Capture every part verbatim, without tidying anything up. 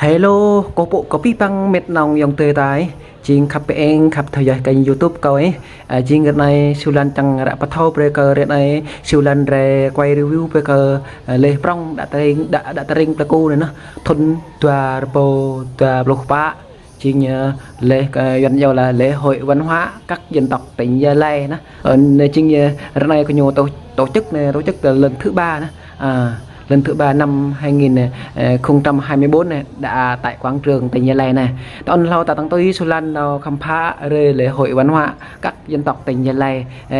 Hello, kâo pô kâo pih păng met nong yŏng tơi tai. Jing khăp pơeng, khăp thâo yơh kênh YouTube kâo ih. Ơ, jing ră anai Siu Lan čang ră pơthâo brơi kơ ră anai Siu Lan rai quay review brơi kơ, ơ, leh prong đă tơring, đă, đă tơring plơi ku anai nơh. Thŭn dua rơbâo dua pluh pă. Jing, ơ, leh kơ Yuan yua lah lễ hội văn hóa các dân tộc tỉnh Gia Lai nơh. Ơ, anai jing, ơ, ră anai kơ ñu tổ, tổ chức anai, tổ chức là lần thứ ba nơh. À, lần thứ ba năm hai nghìn, ơ, không trăm hai mươi bốn anai, đă tại quảng trường tỉnh Gia Lai anai. Tơl anŭn hlâo ta tăng tui Siu Lan nao khám phá rai lễ hội văn hóa các dân tộc tỉnh Gia Lai, ơ,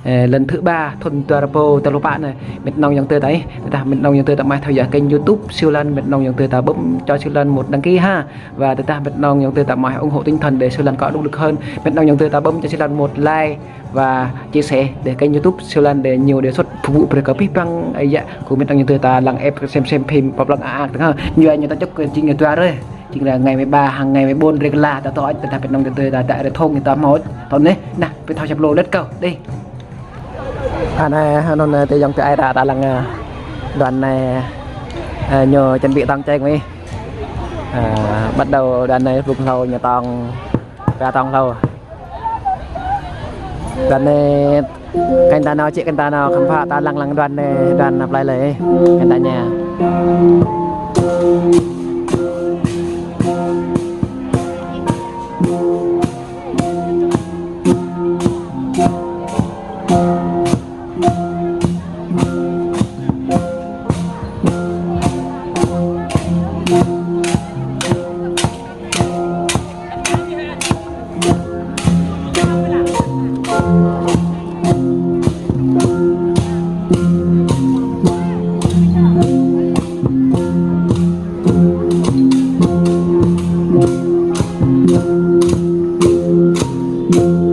ơ, lần thứ ba, thŭn dua rơbâo dua pluh pă anai. Met nong yŏng tơi tai, tơdah met nong yŏng tơi ta mai thâo yơh kênh YouTube Siu Lan, met nong yŏng tơi ta bấm cho Siu Lan một đăng ký ha. Và tơdah met nong yŏng tơi ta mai ủng hộ tinh thần để Siu Lan có động lực hơn. Met nong yŏng tơi ta bấm cho Siu Lan một like và chia sẻ để kênh YouTube Siu Lan để nhiều đề xuất phục vụ brơi kơ pih păng ơi yă. Kơ met nong yŏng tơi ta lăng ĕp sem sem phim pơblang a ak tơng ha. Ñu ñu ta čŏk kơ jing ñu dua rai. Jing là ngày mười ba hăng ngày mười bốn rai kơ la ta tŏ, tơdah met nong yŏng tơi ta đă rai thŏng ñu ta mơ̆. Tŏ anai, nă, pơthâo čăp lô let's go. Đi. Anai, anŭn, ơ, tơyŏng tơ ai ta, ta lăng, ơ, đoàn anai, ơ, ñu chuẩn bị tong čeng ih. Ơ, bắt đầu đoàn anai blung hlâo ñu tong, pơ tong hlâo. Đoàn anai, kơ ta nao, čĕ kơ ta nao, khám phá ta lăng lăng đoàn anai, đoàn anai plơi lơi, kơ ta ñu.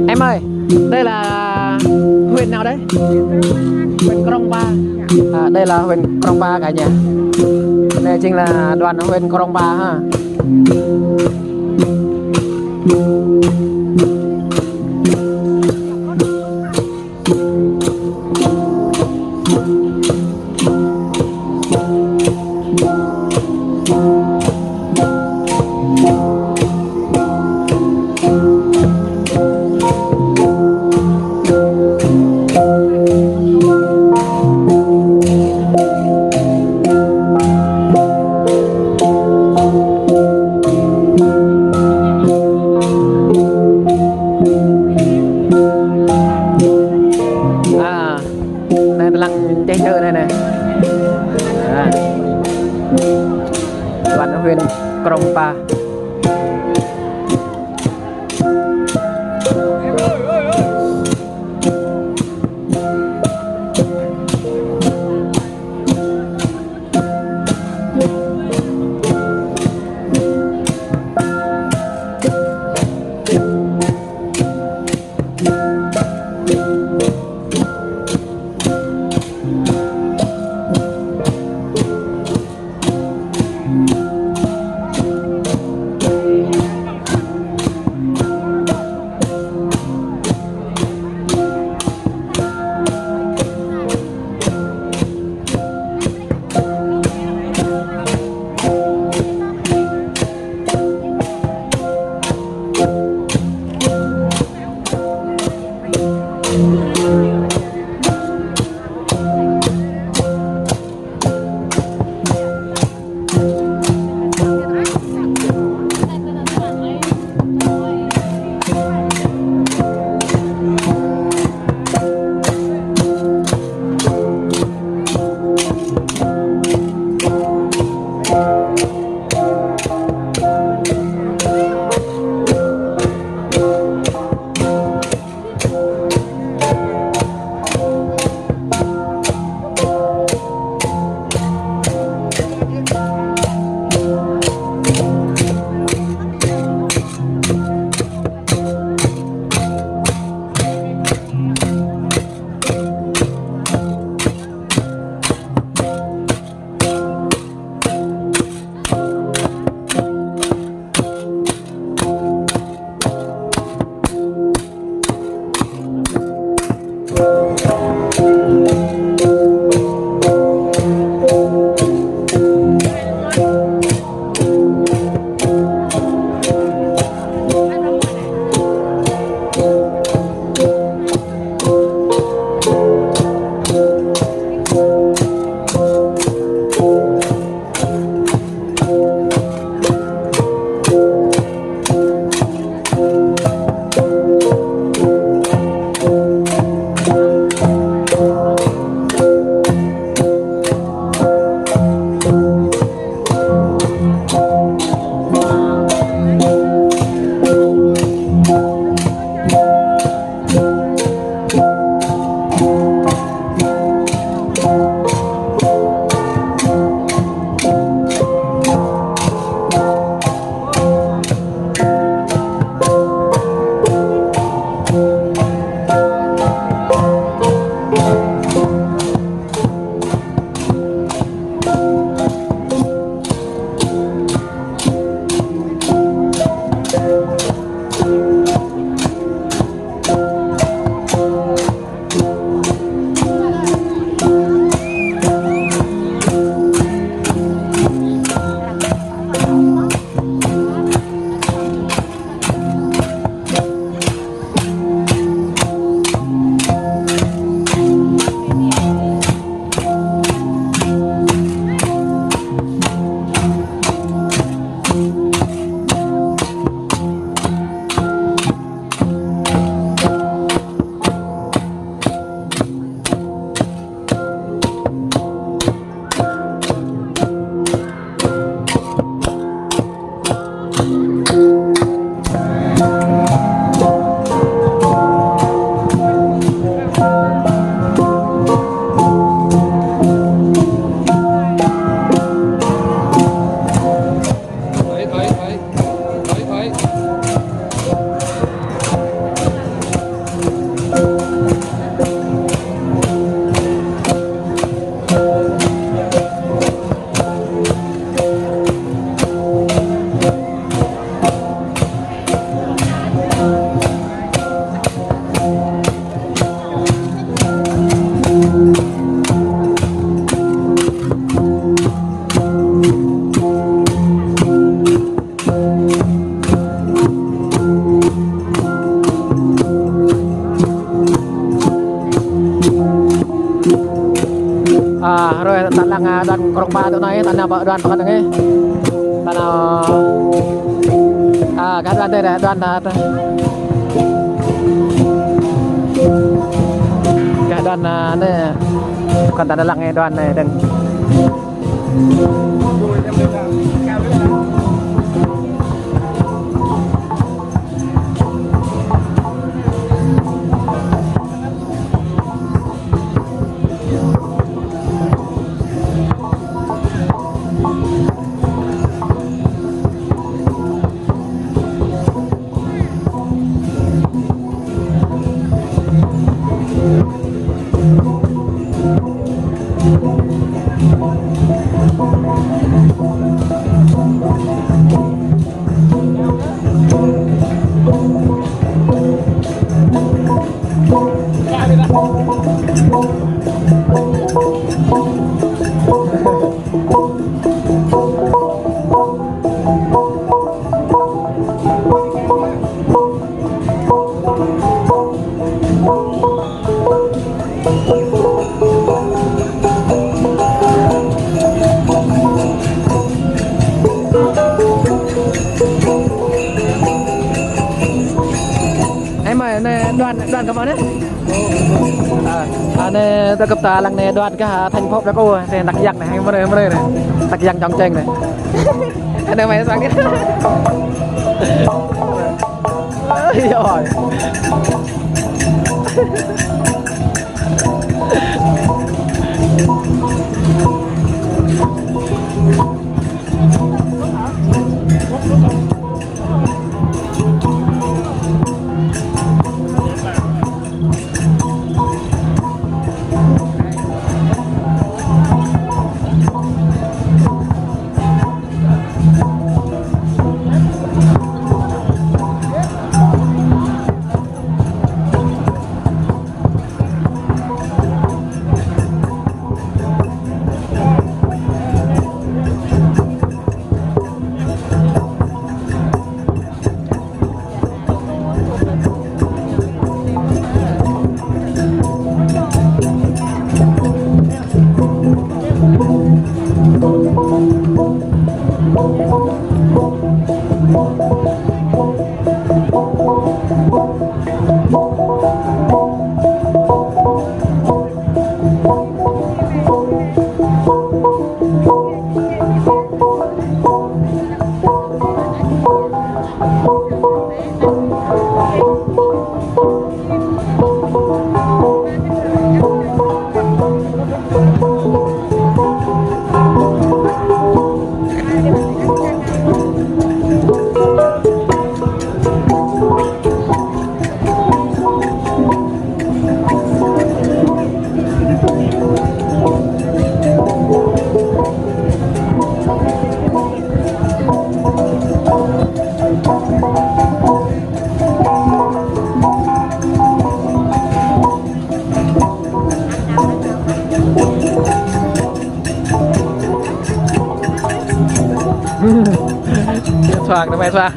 Em ơi, đây là huyện nào đấy? Huyện Krông Pa. À, đây là huyện Krông Pa cả nhà. Đây chính là đoàn huyện Krông Pa ha. À, anai ta lăng čeh čơ anai nè. À. Đoàn huyện Krông Pa. Ơ, hrơi ta lăng, ơ, đoàn krong ba tơ anai, ta nao pơ đoàn pơ anai. Ta nao, ơ, gah đoàn tơ, đoàn ta tơ. Gah đoàn, ơ, anai. Kơ ta lăng, ơ, đoàn anai dơ̆ng. Em ơi, anai đoàn, đoàn kơ pơ anai? Ơ, anai tơ kơp ta lăng anai đoàn kơ thành phố Pleiku, tơ Dak Yak anai, hăng mơrơi, mơrơi anai. Dak Yak Čŏng Čeng anai. Anai mai sang anai. Ơi, ơi. Xoang, nó mày xoang.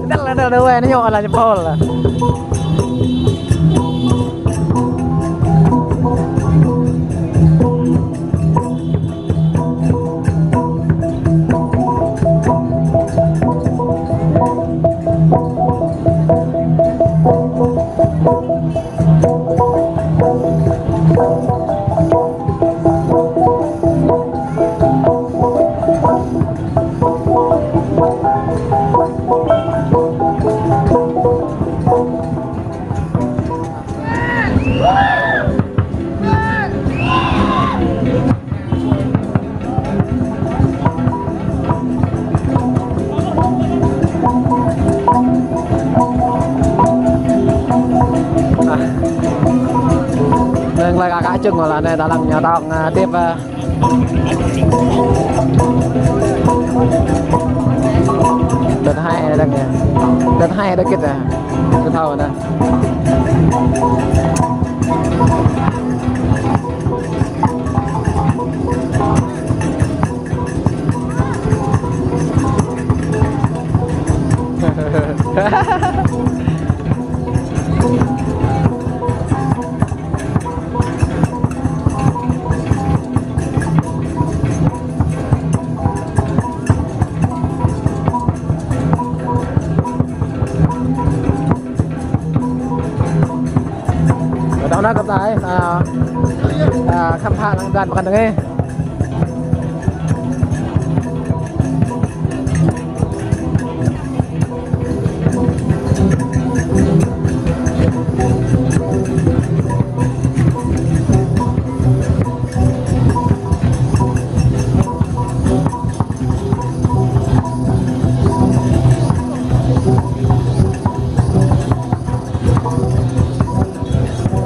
Dal lah, dal, dal, weh, ñu ala ñu pol lah. Neng lai kakak cung lah, neng dalam nyatong, eh, tip, eh. Đợt hai đợt kìa. Đợt hai đợt kìa. Đợt thâu nè. Đau nao kơ tai, à, à, khám phá lăng đoàn pơkăn đơ̆ng ê.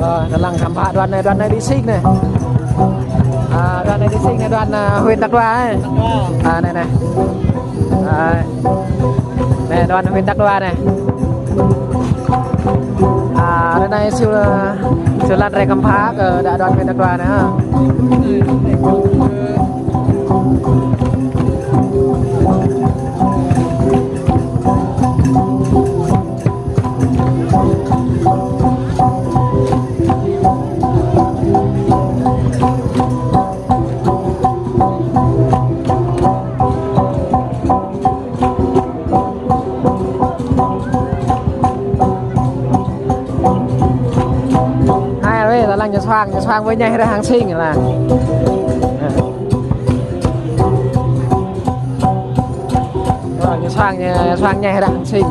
Ơ, ta lăng khám phá đoàn anai, đoàn anai đi sing anai. À, đoàn anai đi sing anai, đoàn, à, huyện Đắk Đoa anai. À, anai, anai. À, anai, đoàn huyện Đắk Đoa anai. À, anai, anai, siu, à, siu lăng rai khám phá kơ đa đoàn huyện Đắk Đoa anai, ha. Hai, weh, ta lăng ñu soang, ñu soang weh ñai ră hăng sing lah. Ơ, ñu soang, ñu soang ñai ră hăng sing.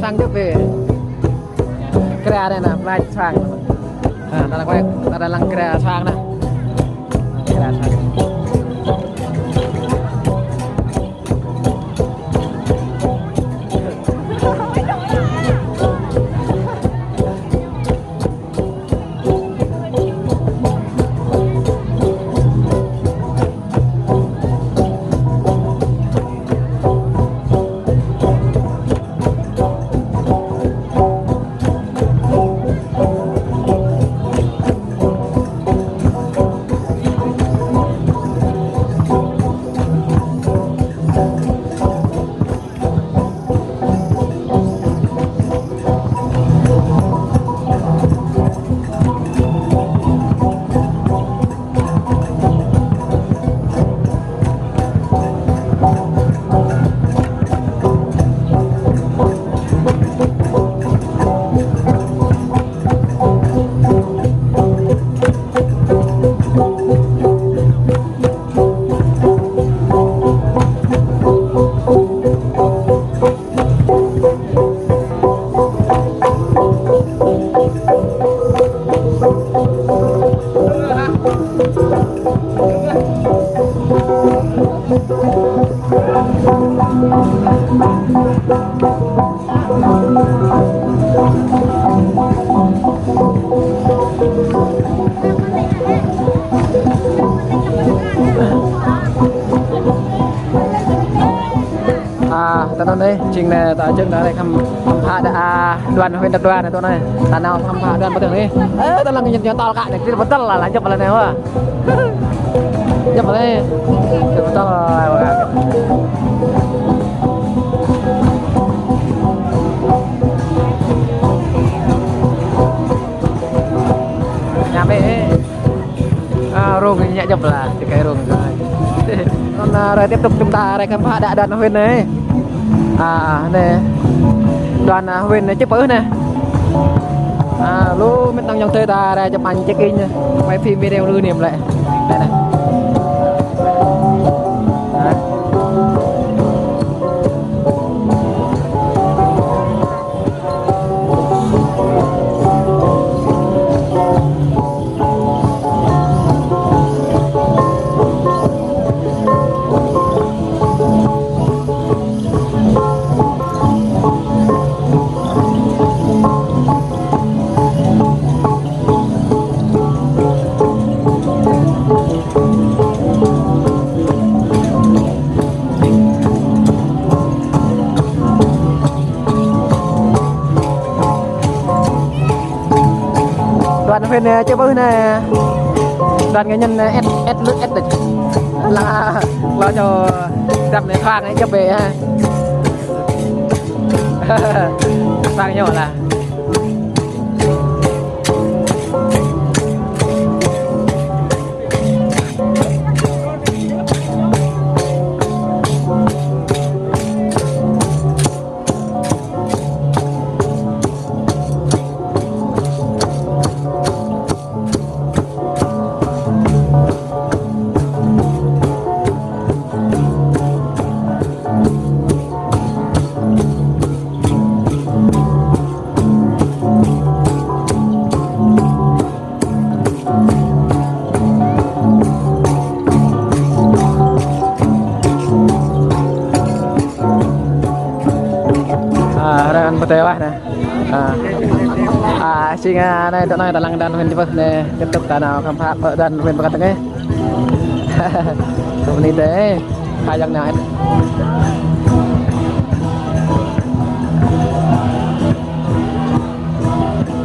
Sang djŏp bĕ. Kra anai anŭn, plơi sang. Anŭn, ta lăng wai, ta lăng kra sang anŭn. Kra sang. À, ta anŭn anai, jing anai, ta jing anai, khăm, khăm phă đa, à, đoàn huyện Đắk Đoa anai, ta anŭn anai, ta nao khăm phă đoàn pơ tơ̆ng anai. Ơ, ta lăng ñu, ñu tơl kơ anai, kơtir pơtơl lah, lăng djŏp lah anai, wah. Djŏp lah anai. Kơtir pơtơl lah, wah. Ñu bĕ. À, rông ñu djŏp lah, tơkai rông. Anŭn, à, rồi tiếp tục chúng ta rai khám phá đa-, đoàn huyện anai. À, anai. Đoàn, à, huyện anai, čih pơ anai. À, lu mĕt nong yŏng tơi ta rai chụp ảnh check in anai. Quay phim video lưu niệm lại. Đây này. Đấy. Đoàn huyện, ờ, čih pơ anai. Đoàn nghệ nhân, ờ, ĕt, ĕt lươn ĕt đôč. Lăng, lăng čô dăm anai thoang anai djŏp bĕ ha. Thoang ñu lah. À, đang bơtê wah anai. À. À, jing, à, anai, dŏ anai, ta lăng đoàn huyện čih pơ anai, tiếp tục ta nao khám phá pơ đoàn huyện pơkăt tơngai. Kơ mơni tê, hai yang nao.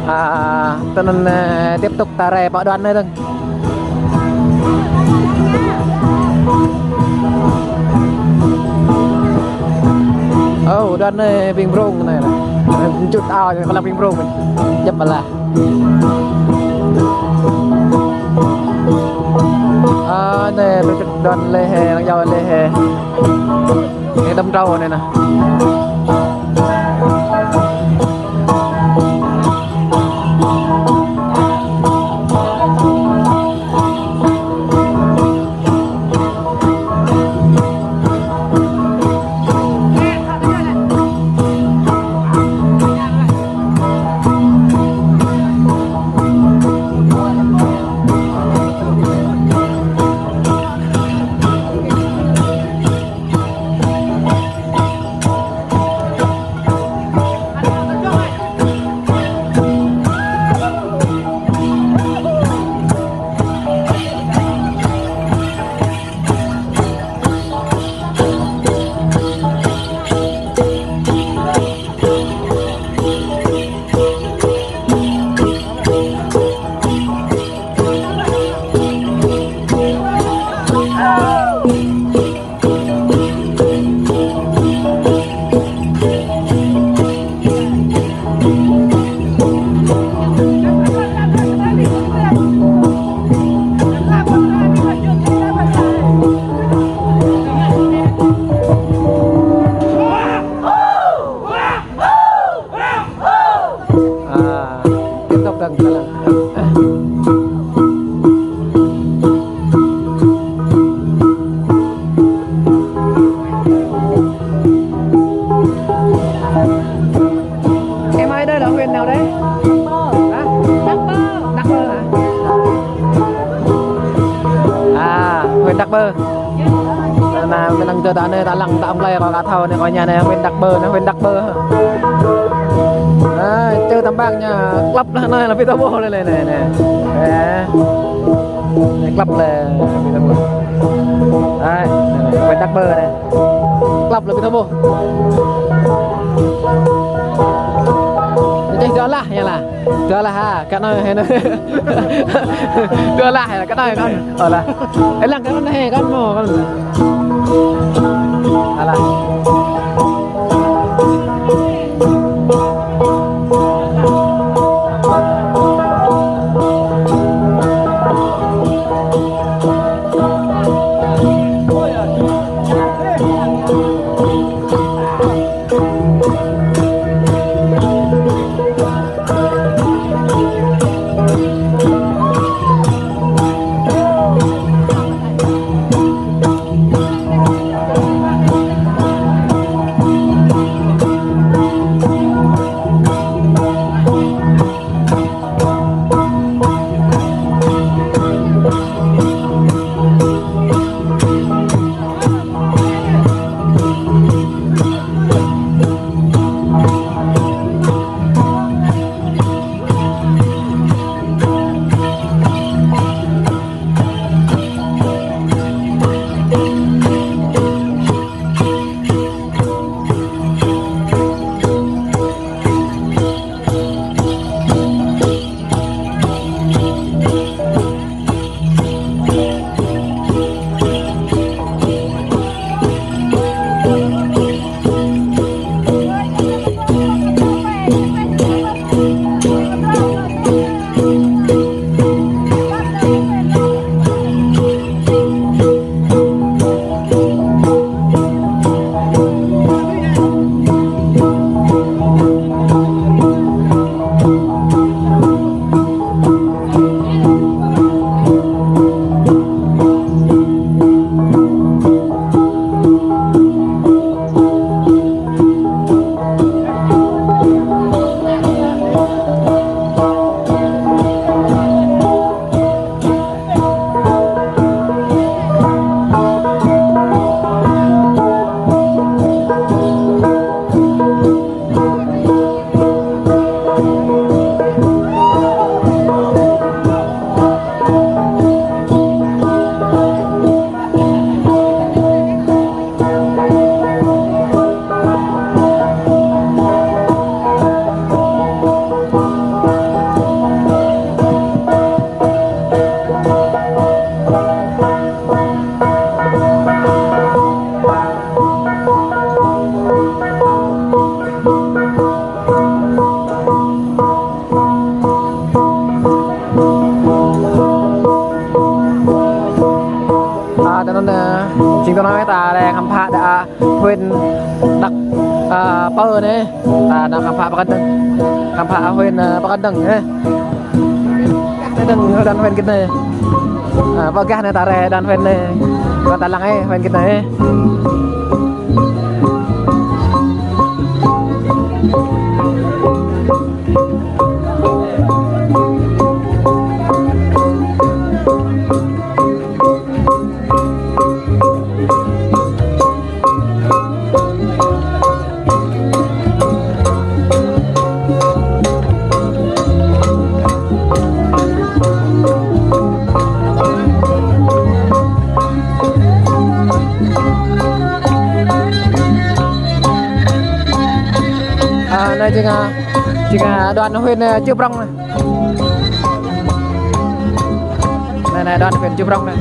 À, ta anŭn, à, tiếp tục ta rai pơ đoàn anai dơ̆ng. Ơ, đoàn anai ƀing brông anai lah. Čut ao, kơ lăng ƀing brông. Djŏp lah. À, anai, ƀing đoàn lĕ hĕ, lăng jao lĕ hĕ. Anai đơm drâu anai nă. Em ơi, đây là huyện nào đấy? Hả? Đắk Pơ. Đắk Pơ hả? À, huyện Đắk Pơ. Anai, mơ̆ng anai ta anai, ta lăng ta ŏng lĕ, kâo aka thâo anai, kâo ñu anai, huyện Đắk Pơ, anai, huyện Đắk Pơ. Anai, čơ tơm ƀang ñu, klăp laih anai, lăp ƀiă tơƀôh laih anai, anai. Ơ. Anai, klăp laih, lăp ƀiă tơƀôh. Anai, anai, huyện Đắk Pơ anai. Klăp lăp ƀiă tơƀôh. Anai, čih dua lah, ñu lah. Dua lah ha, kơ anai hĕ anai. Dua lah ha, kơ anai kơ anai. Ơ lah. Ơ lah, kơ anai hĕ, kơ anai mơ̆n, kơ anai. Ơ lah. À, ta anŭn, ơ, jing ta anai ta đang khám phá đa huyện Đắk, ơ, Pơ anai. Ta đang khám phá Bắc Đăng. Khám phá huyện, ơ, Bắc Đăng anai. Đang đoàn huyện git anai. À, pơ gah anai ta rai đoàn huyện anai. Kơ ta lăng anai, huyện git anai. À, anai jing, à, jing, à, đoàn huyện, à, Chư Prông anai. Anai, anai, đoàn huyện Chư Prông anai.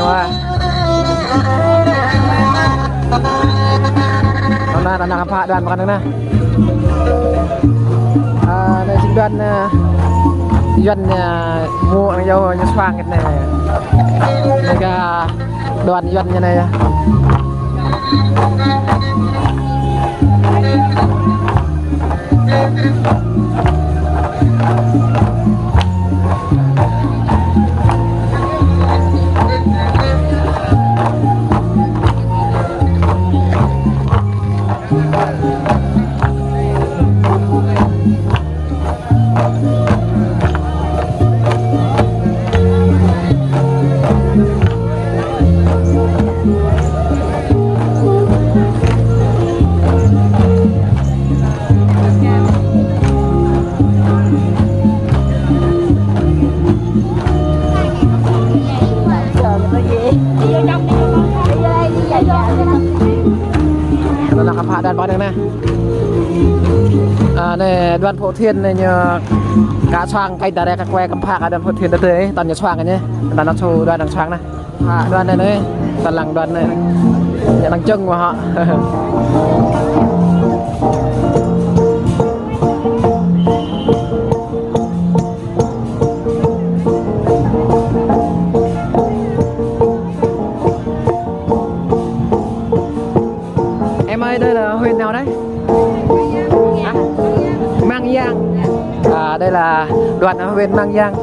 Wah. Anŭn anai, anŭn anai kơ pă Yuan pơkŏn anŭn anai. Ơ, anai jing Yuan, ơ, Yuan, ơ, mơ̆ng yơh ñu suang kơ anai. Anai kơ Yuan, Yuan ñu anai yơh. Anŭn anai kơ pă Yuan pơkŏn anŭn anai. Ơ, anai Yuan Phú Thiện anai ñu kơ suang kơ tơlơi kơ kuai kơ pă kơ Yuan Phú Thiện tơdơi, tơl ñu suang kơ ñu. Tơl anŭn su Yuan đang suang anai. Pă Yuan anai anai, tơl lăng Yuan anai. Ñu đang čơ̆ng mơ̆ hŏ. Em ơi, đây là huyện nào đấy? Hả? Mang Yang. À, đây là Yuan ở huyện Mang Yang.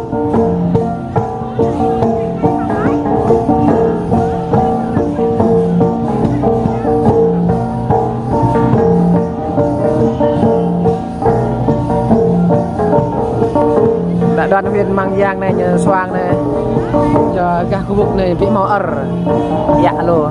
Anai Yuan huyện Mang Yang anai ñu suang anai. Yua gah khu vực anai ƀu hmâo ơr. Yă lu.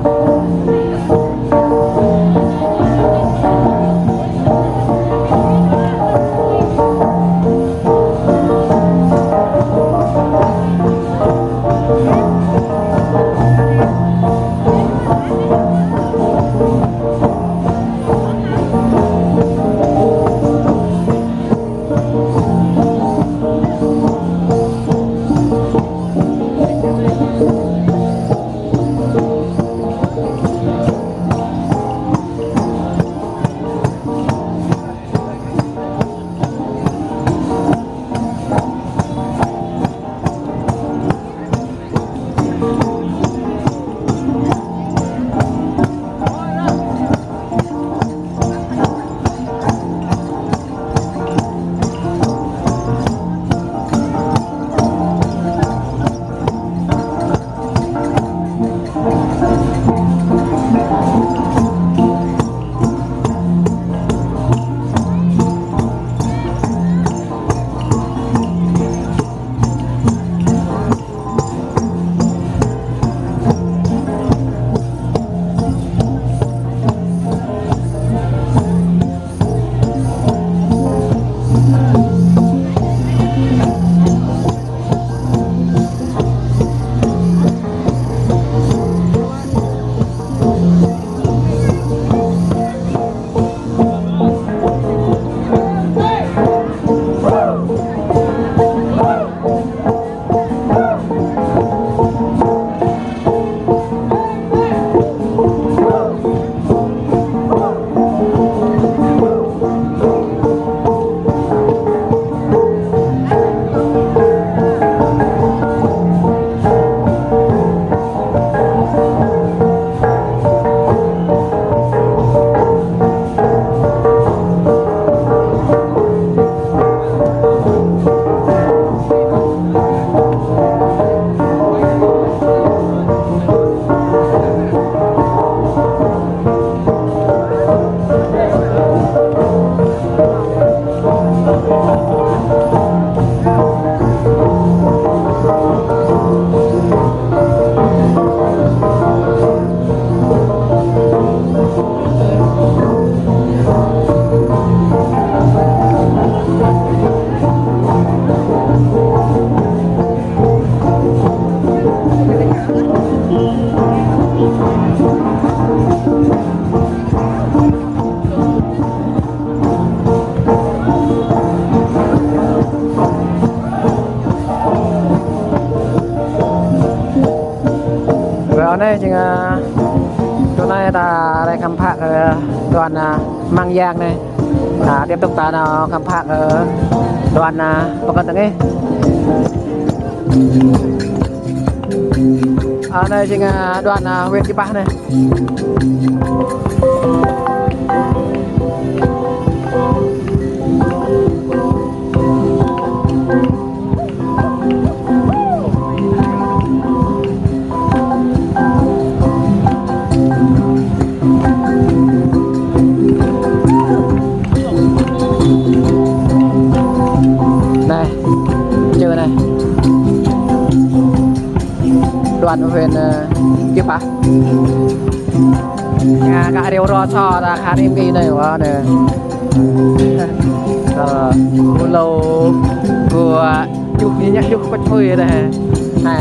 Ơ, jing, ơ, tui anai ta rai khám phá kơ đoàn, ơ, Mang Yang anai. Ơ, tiếp tục ta nao khám phá kơ đoàn, ơ, Pơkŏn Tơngeh. Ơ, anai jing, ơ, đoàn, ơ, huyện Chư Păh anai. Anai, čơ anai. Đoàn huyện, ơ, Chư Păh. Ngă kơ rêu ro so ta khă rĭm kơ anai wă anai. Ơ, kơ lâo, kơ juh, ñu ñă juh păč pơi anai. Anai.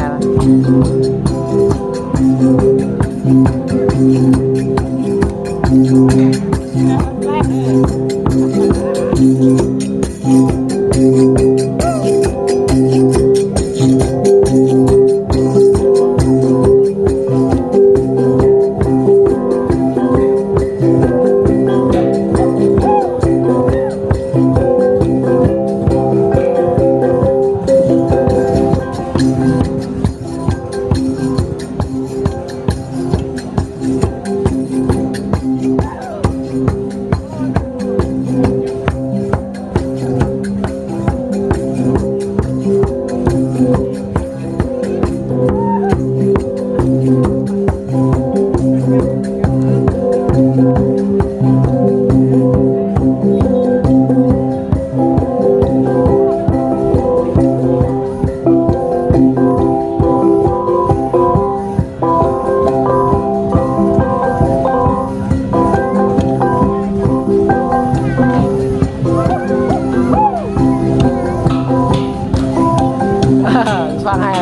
Sang hai,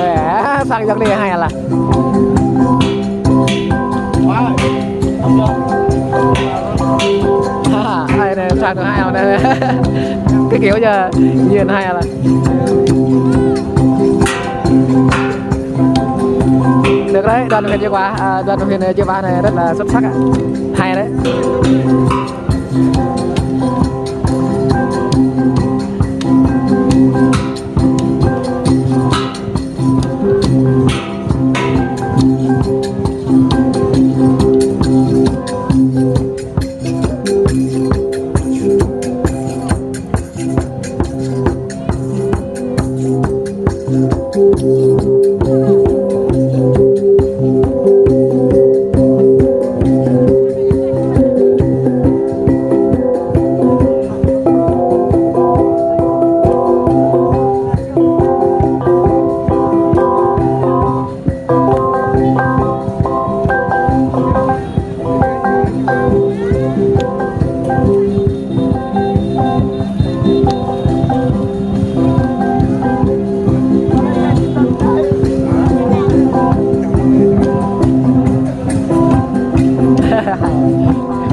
sang dŏ anai hai lah. Hai anai, sang thứ hai anai. Cái kiểu giờ nhìn hai là. Được đấy, đoàn huyện Chư Păh, à, đoàn huyện Chư Păh này rất là xuất sắc ạ. Hay đấy.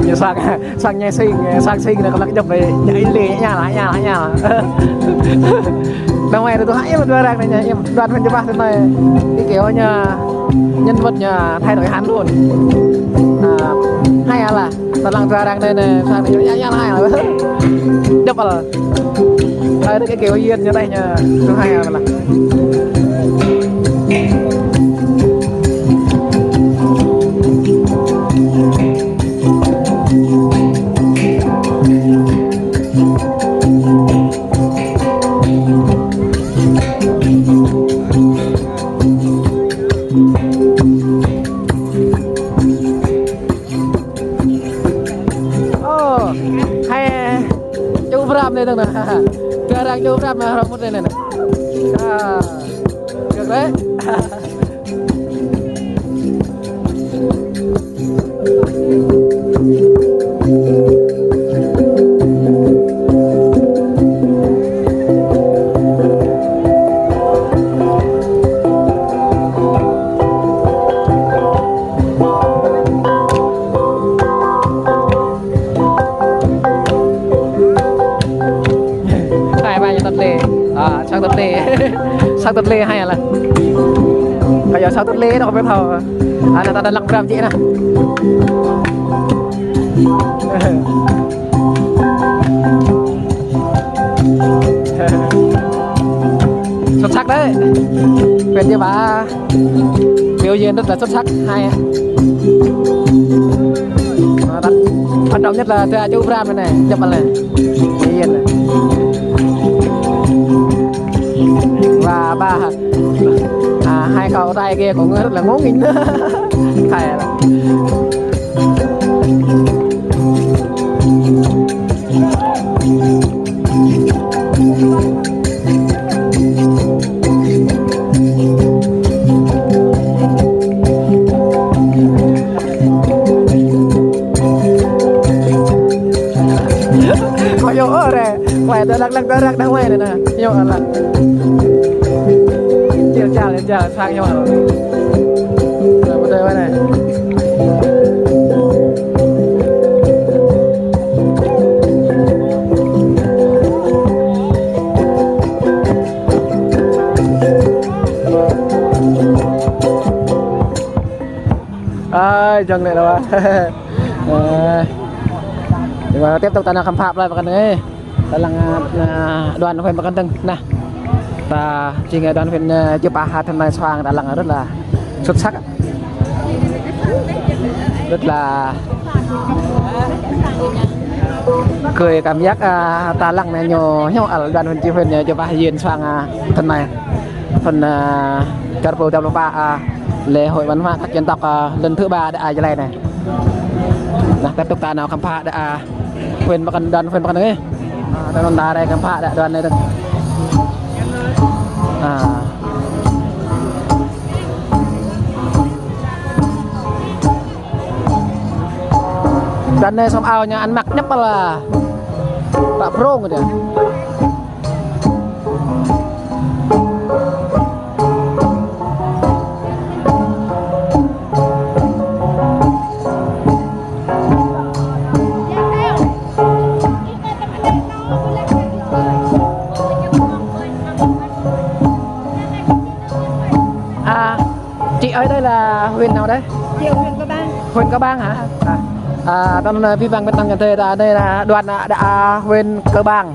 Ñu sang, sang ñai sing, sang sing anai kơmlăk djŏp anai, ñai lĕ, ñai lah, ñai lah, ñai lah. Năm ngoái tôi hãi mà tôi đang này nhá, em đoán phần cho bác thế này. Cái kiểu như nhân vật như thay đổi hẳn luôn. À, hay là, tao lăng tôi đang đây này, sang này, ya, ya, hay là. Djŏp là. Hay là cái kiểu Yên như đây nha, tôi hay là. Ơ, hai, čô Bram anai dơ̆ng anai. Kơ arăng čô Bram anai, rơmut anai anai. À, được đấy. Hai ba ñu tơt lê. À, sang tơt lê. Sang tơt lê hai là. Kâo yua sa tŭt lĕ đôč kâo ƀu thâo. Anai ta đang lăng pram čih anai. Xuất sắc đấy. Huyện Chư Păh. Biểu diễn rất là xuất sắc, hay. Mà rất quan trọng nhất là thưa chú Bram này này, chụp ảnh này. Biểu diễn này. Và ba, à, hai cậu trai kia cũng rất là ngố nghĩnh. Hay là Kâo yua ôh ră, quay tơ lăng lăng tơ ră đang quay anai nă. Yua ôh lăng. Chil chal, chil chal, sang yua ôh. Nă, pơ tơ wai anai. Ai, jăng lĕ đôč. Ơ. Thì mà tiếp tục ta nao khám phá lại Pă Kăn Tưng. Ta lăng, à, đoàn huyện Pă Kăn Tưng. Nă. Ta jing, à, đoàn huyện, à, Chư Păh ha, thăm nai suang ta lăng rất là xuất sắc. Rất là gợi cảm giác, à, ta lăng nai ñu, ñu ăl đoàn huyện Chư, huyện, à, Chư Păh yên suang, à, thăm nai. Phần, à, čar pô tam lô pă, à, lễ hội văn hóa các dân tộc, à, lần thứ ba đã, à, Gia Lai này. Nă, tiếp tục ta nao khám phá đã, à, huyện Pă Kăn, đoàn huyện Pă Kăn Tưng. À, ta nao ta rai khám phá đã đoàn anai. À. Đoàn anai sum ao ñu ăn mặc ñăp la. Pă prong kơ đa. À, chị ơi, đây là huyện nào đấy? Chị ở huyện Cơ Bang. Huyện Cơ Bang hả? À, à, trong này vi vang bên trong nhà thơ là đây là đoàn, à, đã, à, huyện Cơ Bang.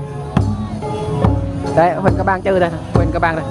Đấy, huyện Cơ Bang chứ đây, huyện Cơ Bang đây.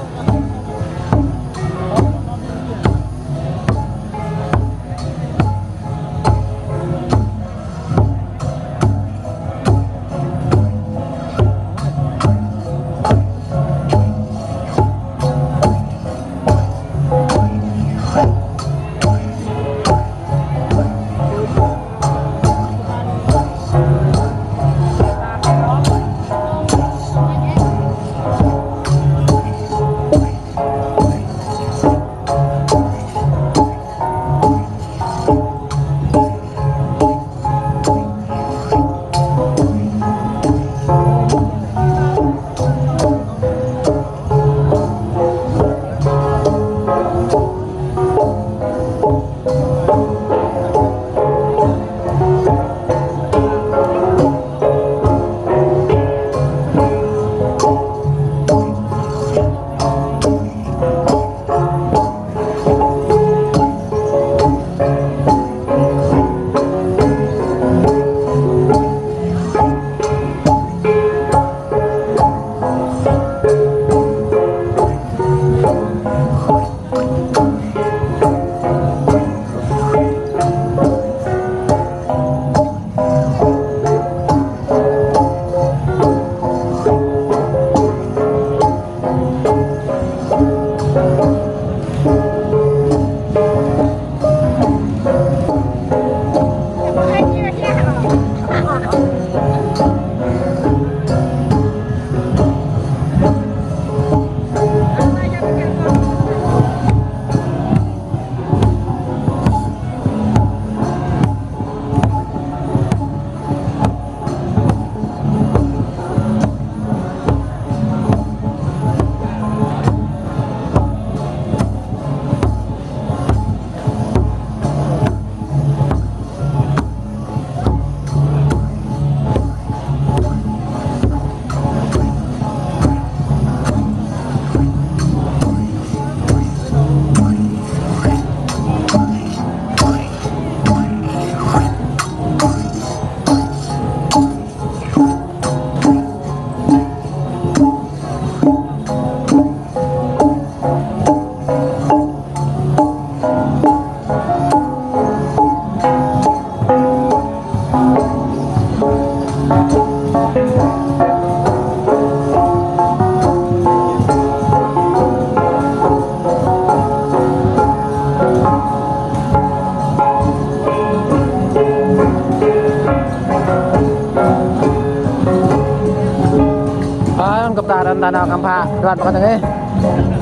Anai khăm pha đoàn Pơkŏn Tơng ih.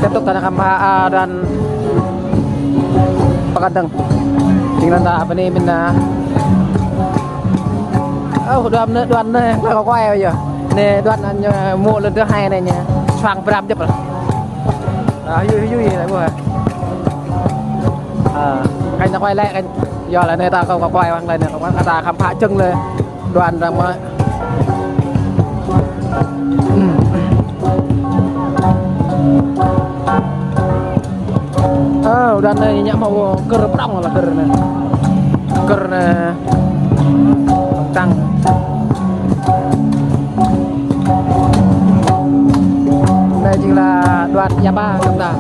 Tiếp tục anai khăm pha, à, đoàn Pơkŏn Tơng. Jing anŭn ta bơni mơ̆n anai. Ơ, đoàn anai, đoàn anai, anai kâo quay bây giờ. Anai đoàn anai ñu mơ̆ lŏn tơhai anai ñu. Suang pram jep lah. À, yui, yui, yui, lại mơ̆. À, kanh ta quay lại, kanh. Yua lĕ anai ta kâo, kâo quay wang lĕ anai, kâo ta khăm pha čơ̆ng lĕ. Đoàn arăng mơ̆. Ơ, đoàn anai ñu mơ̆ kơr prŏng lah kơr anai. Kơr anai. Tăng. Anai jing lah đoàn Yapa kơ ta.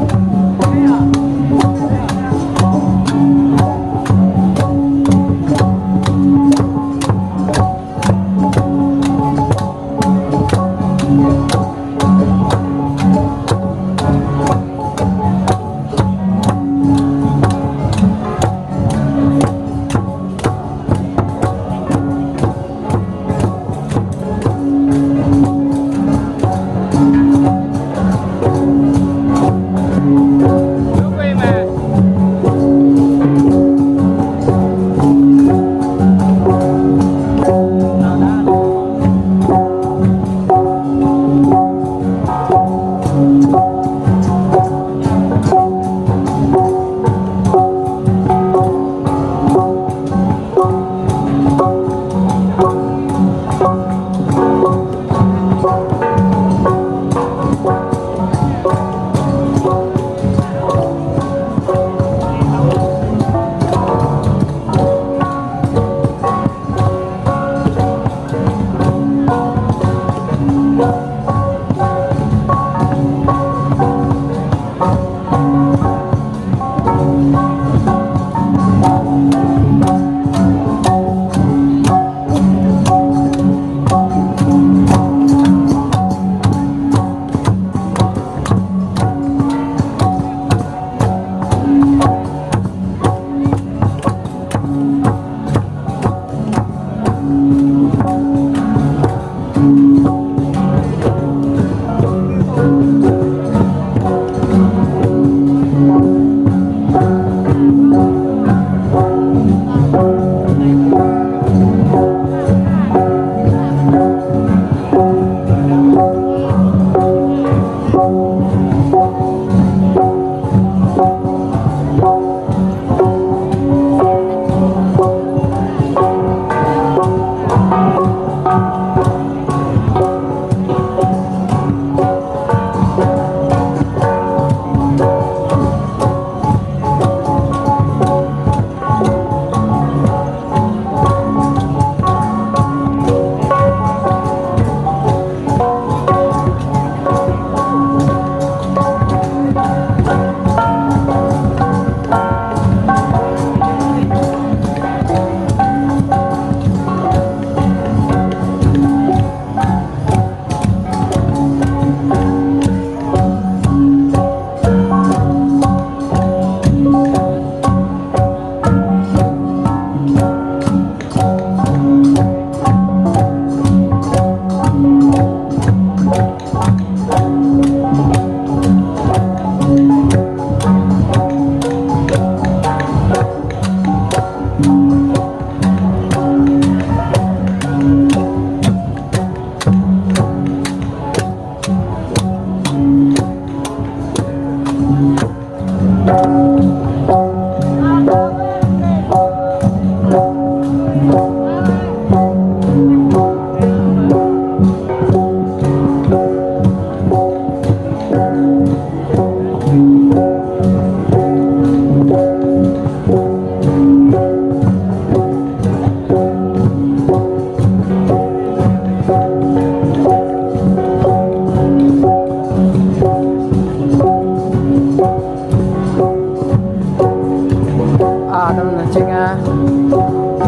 À, anŭn jing, à,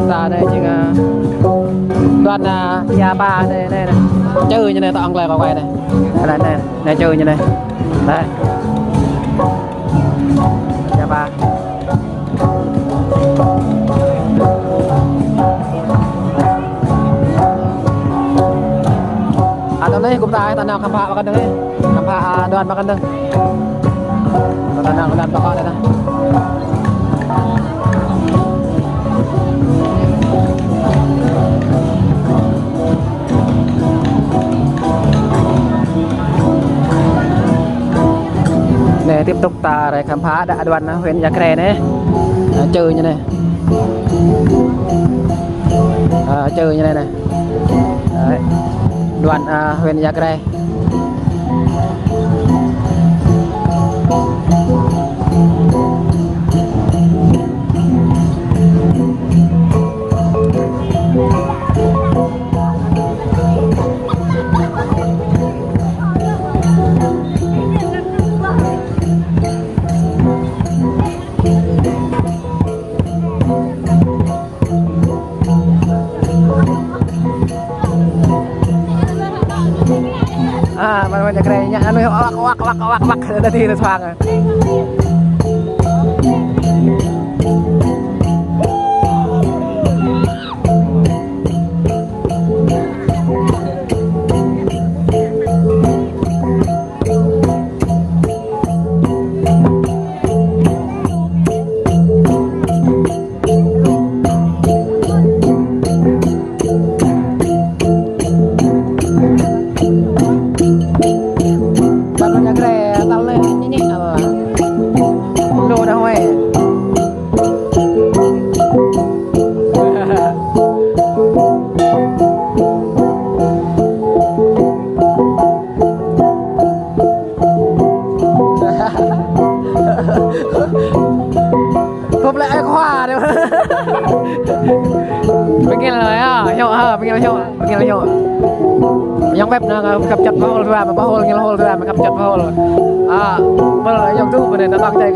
ta anai jing, à, đoàn, à, Yapa anai, anai, anai. Čơ ñu anai, tŏ ang klai kâo quay anai. Anai, anai, anai čơ ñu anai. Anai. Yapa. À, tŏ anai gum Ta, ta nao khám phá ƀơi anai. Khám phá, a, Đoàn ƀơi anai. Ta nao Đoàn ƀơi anai. Anai, tiếp tục ta rai khám phá đa Đoàn, huyện Ia Grai anai. A, čư̆ ñu anai. A, čư̆ ñu anai anai. Đấy. Đoàn, a, huyện Ia Grai. A, mơ̆n mơ̆n Ia Grai ñu, anu, wak, wak, wak, wak, wak, tơdah đi tơsuang. Tal anai Ia Grai, tal anai ñiñi, alah. Lu dah weh. Kơp lĕ ai khua đơi. Ƀing gih laĭ hơ̆, hơ̆, ƀing gih laĭ hơ̆, ƀing gih laĭ hơ̆. Ayŏng bĕ anai, khăp čăt pơhol dua, pơhol gih hol dua, khăp čăt pơhol. A, bơ ayŏng tu bơ anai, ta ƀăng čai.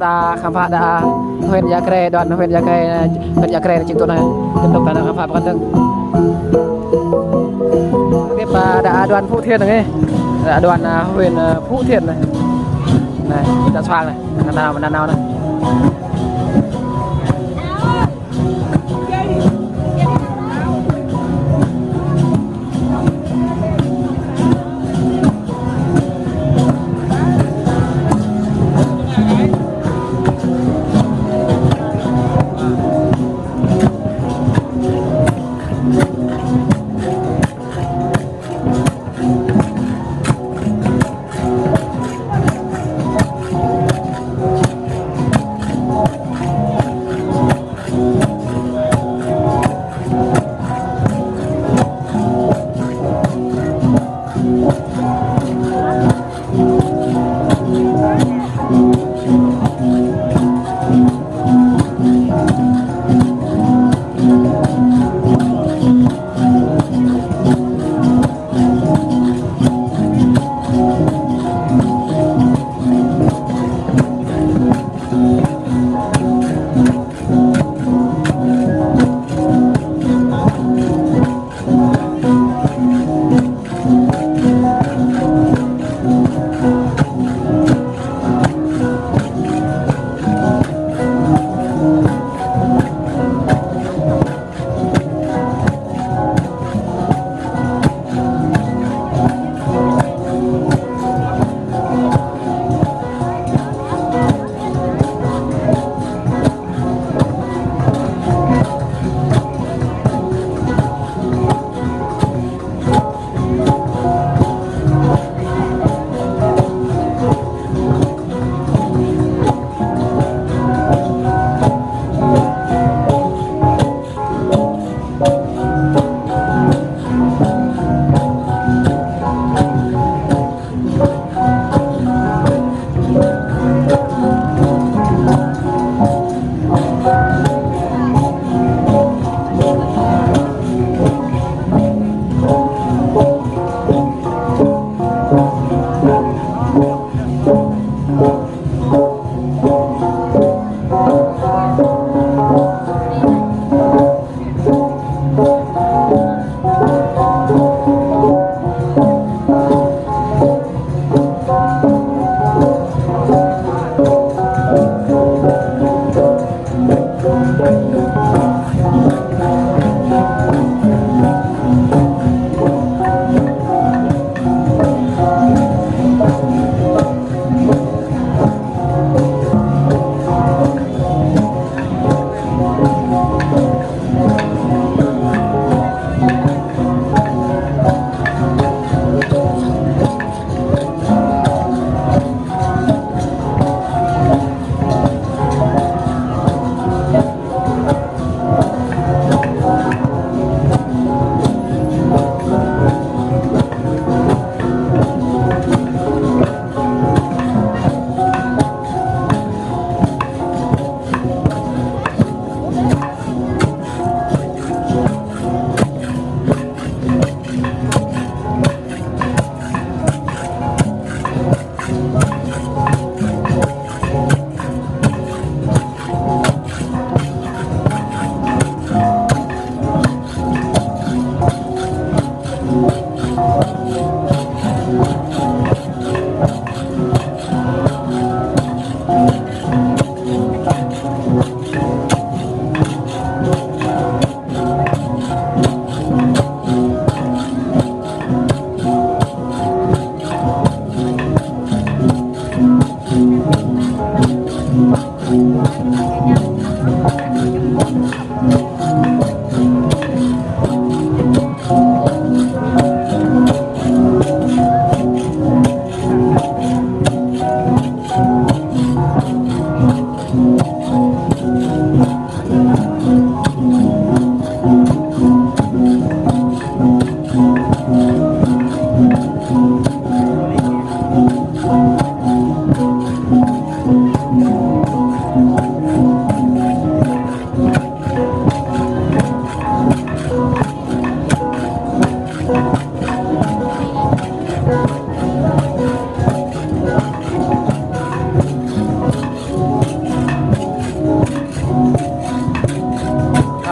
À, khám phá đa huyện Ia Grai, đoàn huyện Ia Grai, huyện Ia Grai là chính tụ này. Tiếp tục là khám phá bắt đầu. Tiếp, à, đa đoàn Phú Thiện này. Đa đoàn, à, huyện, à, Phú Thiện này. Này, đa xoang này. Năm nào, năm nào này.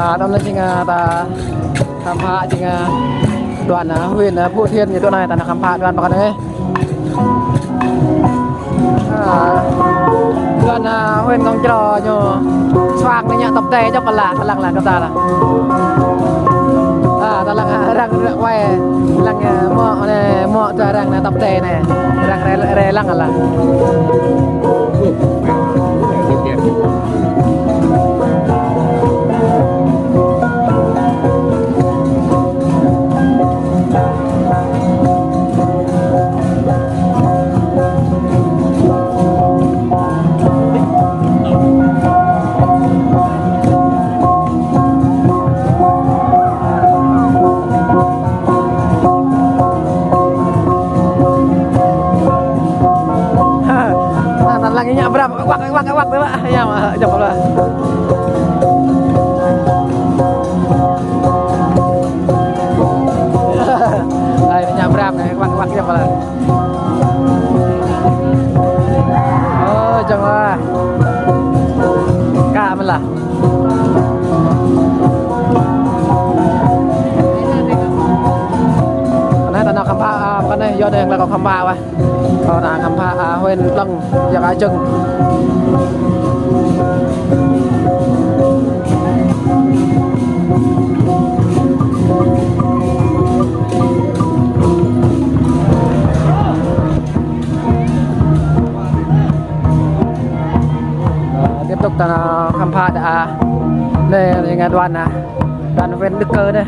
À, anŭn lĕ jing, à, ta khám phá jing, à, đoàn, à, huyện, à, Phú Thiện ñu dŏ anai, ta nao khám phá đoàn pơ anai. À, đoàn, à, huyện Công Trơ ñu suang anai ñu tập thể djŏp lah, ta lăng lah kơ ta lah. À, ta lăng, à, arăng ră ruai, lăng, à, mơ̆ anai, mơ̆ tơ arăng anai tập thể anai, arăng rai, rai lăng lah. Nah, ta lăng ñu ñă brăm, wak, wak, wak, wak, wak, ya, ma, jŏk lah. Ai, ñu ñă brăm, wak, wak, jŏk lah. Ơ, jŏk lah. Kă mơ̆n lah. Anai ta nao khám phá, à, pơ anai, yua anai lĕ kâo khám phá wơ̆t. Kâo nao khám phá, à, huyện Plông, yua kơ jing. Tiếp tục ta khám phá đã. Anai, anai ngă đoàn, à, đoàn huyện Đức Cơ anai.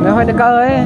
Nó hơi cơ ấy.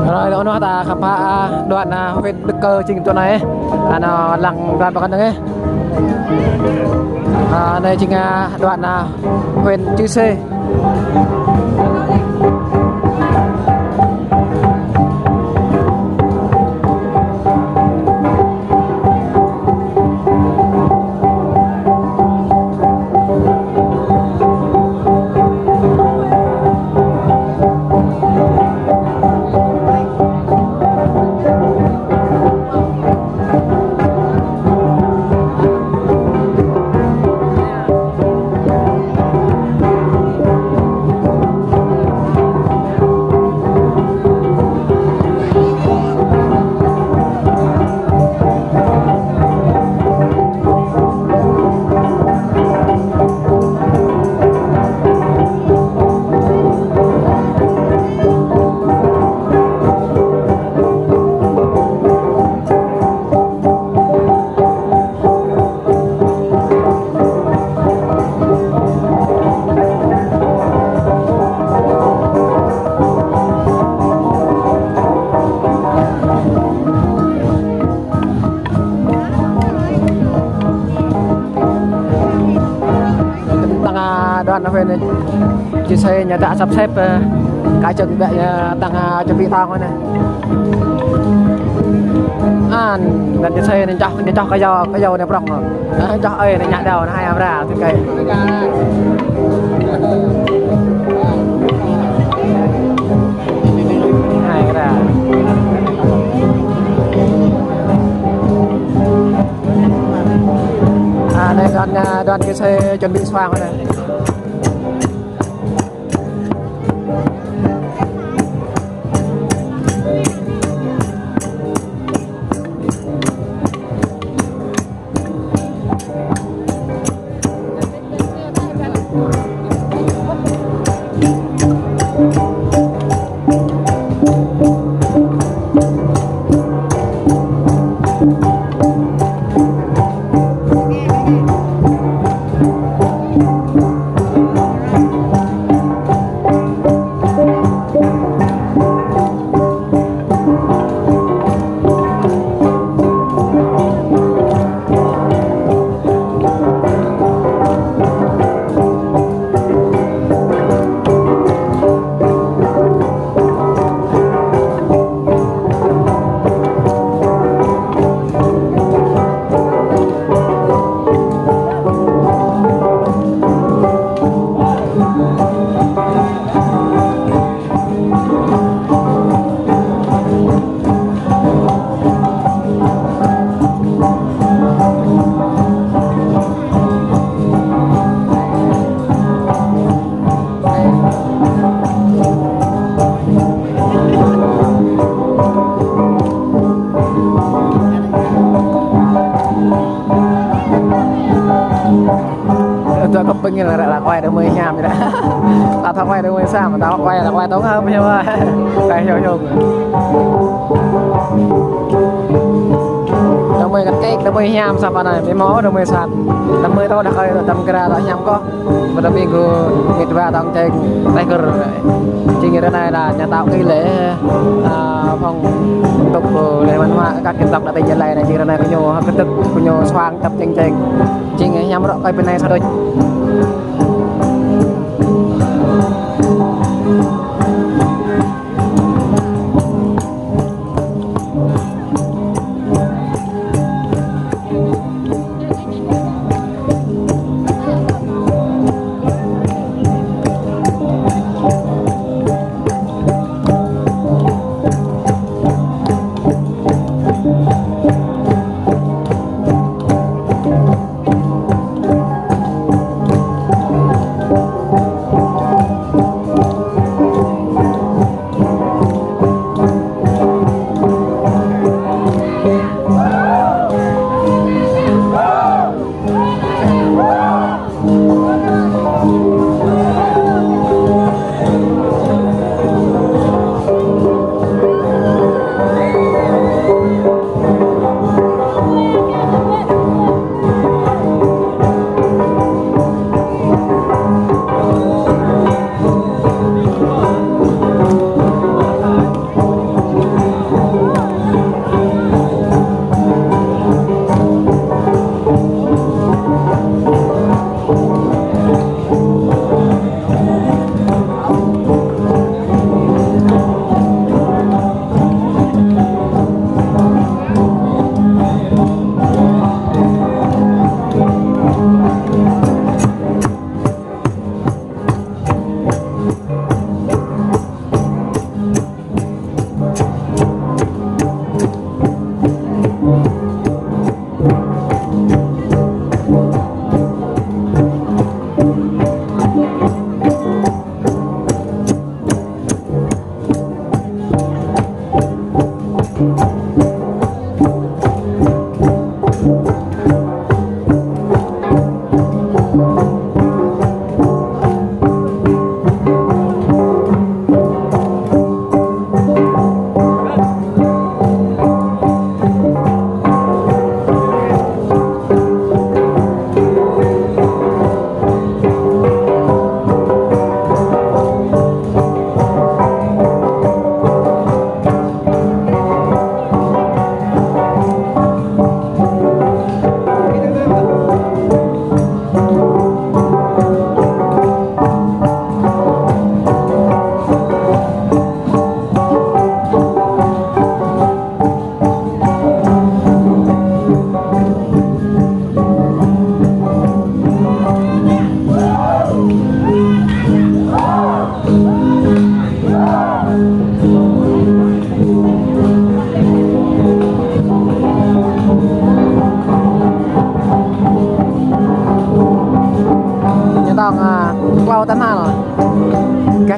Rồi, dŏ nao ta khám phá, à, đoạn, à, huyện Đức Cơ chính đoạn anai. À, nao lăng đoạn pơkŏn anai. À, anai chính, à, đoạn, à, huyện Chư Sê. Tăng, à, đoàn huyện Chư Sê ñu dah sắp xếp, à, kơ čơ̆ng ƀiă ñu tăng, à, chuẩn bị tang anai. Anŭn čơsê anai čoh, anai čoh kơyâo, kơyâo anai prŏng. Hă, čoh ơi anai ñă đao anai hai amra, tui kơi. Hai amra. À, anai đoàn, à, đoàn kơsê chuẩn bị xoang rồi anai. Tui kơ pơngil ră lă kuai đơ mơi hiam ră. Ta thâo kuai đơ mơi sa, ta kuai, ta kuai tông hơp hiam. Kuai hiong hiong. Đơ mơi kơt kek, đơ mơi hiam sa pơ anai, mơi mơ̆ đơ mơi sat. Đơ mơi tơ đah kơi, đăm kra ta hiam kơ. Ƀơi minggu, minggu dua tong čeng, tơlơi kơ. Jing ră anai la ñu tao kơ lĕ, à, phòng tục, lễ văn hóa các dân tộc đã tỉnh Gia Lai anai, jing ră anai kơ ñu, hơ̆k kơdơ̆k kơ ñu xoang čăp čeng čeng. Jing hiam rŏ kơi pơ anai sa đôč.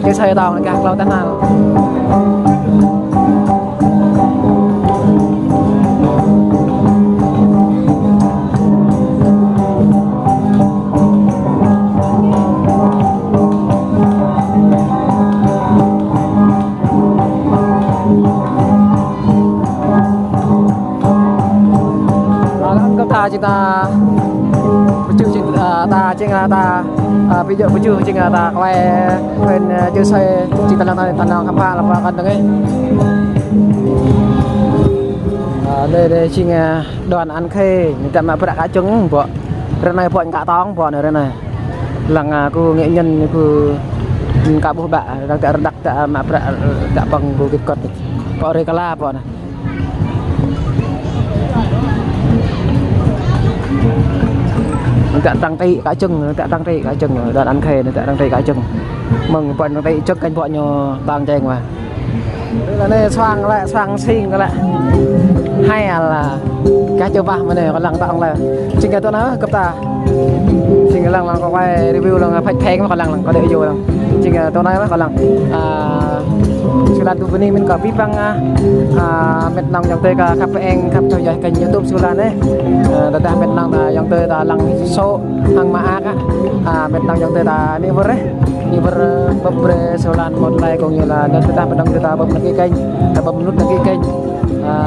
Čư̆ Sơi tong gah klâo tơhnal. Ơ, lăng kơ ta jing ta pơčuh jing, ơ, ta jing, ơ, ta, ơ, pi jŏ pơčuh jing, ơ, ta kơ wai phên, ơ, Čư̆ Sơi jing ta lăng ta, ta lăng khăm pha lăng pha kăn tơnge. Ơ, anai, anai jing, ơ, đoàn ăn khê, ñu ta mă bruă kơ čung ƀô̆. Ră anai ƀô̆ ñu kă tong ƀô̆ anai ră anai. Lăng, ơ, kơ nghệ nhân kơ ñu kă ƀuh ƀă, lăng ta rơđăk ta mă bruă, ta păng kơ git kot. Ƀô̆ rê kơla ƀô̆ anai. Ñu ta tăng tị kơ čung, ñu ta tăng tị kơ čung, đoàn ăn khê ñu ta tăng tị kơ čung. Mơ̆ng ƀô̆ tăng tị čung kơnh ƀô̆ ñu tong jeng wa. Anai suang lĕ, suang sing lĕ. Hai ala. Kah čơbah mơ̆n anai kơ lăng tong lĕ. Jing kơ tui anai gơ̆p ta. Jing lăng lăng kơ wai review lăng, ơ, phač pheng mă kơ lăng lăng, kơ đe yua lăng. Jing, ơ, tui anai mă kơ lăng. Ơ, sơlan tŭ bơni mơ̆n kơ abih bang, ơ, ơ, met nong ayŏng adơi kơ khăp pơeng, khăp theo dõi kênh YouTube sơlan anai. Ơ, tơdah met nong ta ayŏng adơi ta lăng sô hăng mă ak, ơ, met nong ayŏng adơi ta ni wơr, ni wơr bưp brơi sơlan một like cũng như là tơdah met nong ayŏng adơi ta bưp đăng ký kênh, ta bưp nút đăng ký kênh. Ơ,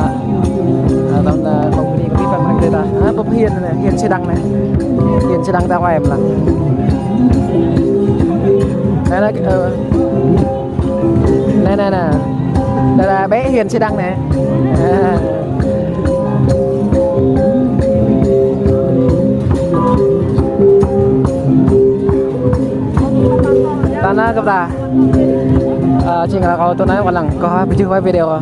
ơ, tơdah, ơ, kông bơni kơ abih bang ayŏng adơi ta. Ơ, bưp hiên anai, hiên sĭ đăng anai. Hiên sĭ đăng ta wai mă lăng. Anai, anai, ơ, anai, anai, anai. Anai, anai, bĕ hiên sĭ đăng anai. Ơ. Ta anai gơ̆p ta. Ơ, jing lăng kơ tui anai kơ lăng, kơ pơčuh wai video.